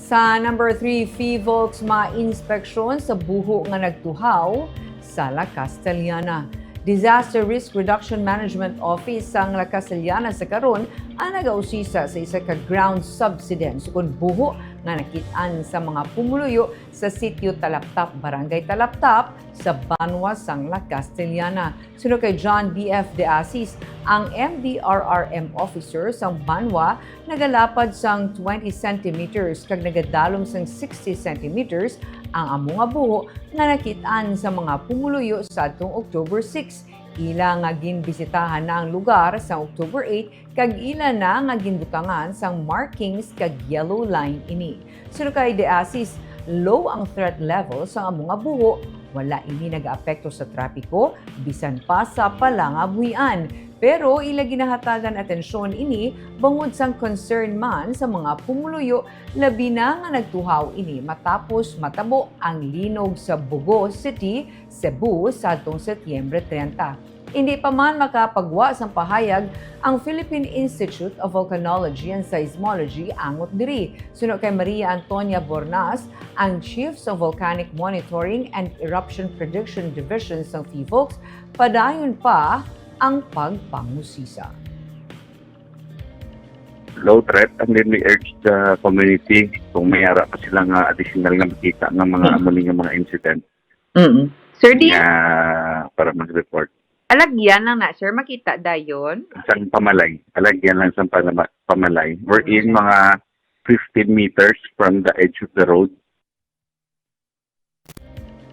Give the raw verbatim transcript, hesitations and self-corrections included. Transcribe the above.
Sa number three, Fivolx mainspeksyon sa buho nga nagtuhaw sa La Castellana. Disaster Risk Reduction Management Office sang La Castellana sa karon ang nagausisa sa isa ka ground subsidence ukon buho nga nakit-an sa mga pumuluyo sa sitio Talaptap, Barangay Talaptap, sa banwa sang La Castellana. Suno kay John B F De Asis, ang M D R R M officer sang banwa nagalapad sang twenty centimeters kag nagadalom sang sixty centimeters ang amo nga buho nga nakit-an sa mga pumuluyo sa adtong October six. Ila nga ginbisitahan na ang lugar sa October eight kag ila na nga ginbutangan sang markings kag yellow line ini. Suno kay De Asis, low ang threat level sa amo nga buho. Wala ini nagaapekto sa trapiko, bisan pa sa palangabuhian. Pero ila ginahatagan atensyon ini bangod sang concern man sa mga pumuluyo, labi na nga nagtuhaw ini matapos matabo ang linog sa Bogo City, Cebu, sadtong Setyembre treinta. Hindi pa man makapagwa sang pahayag ang Philippine Institute of Volcanology and Seismology angot diri. Suno kay Maria Antonia Bornas, ang Chief sa Volcanic Monitoring and Eruption Prediction Division sang Fivolx, padayon pa ang pagpangusisa. Low threat, and then we urge the community kung may ara pa sila nga additional nga makita nga mga Hmm. amo ni nga mga incident Mm. Sir Dean, nga para mag-report. Alagyan lang na, sir. Makita dayon. Sang pamalay, alagyan lang sang panama- pamalay. We're in mga fifteen meters from the edge of the road.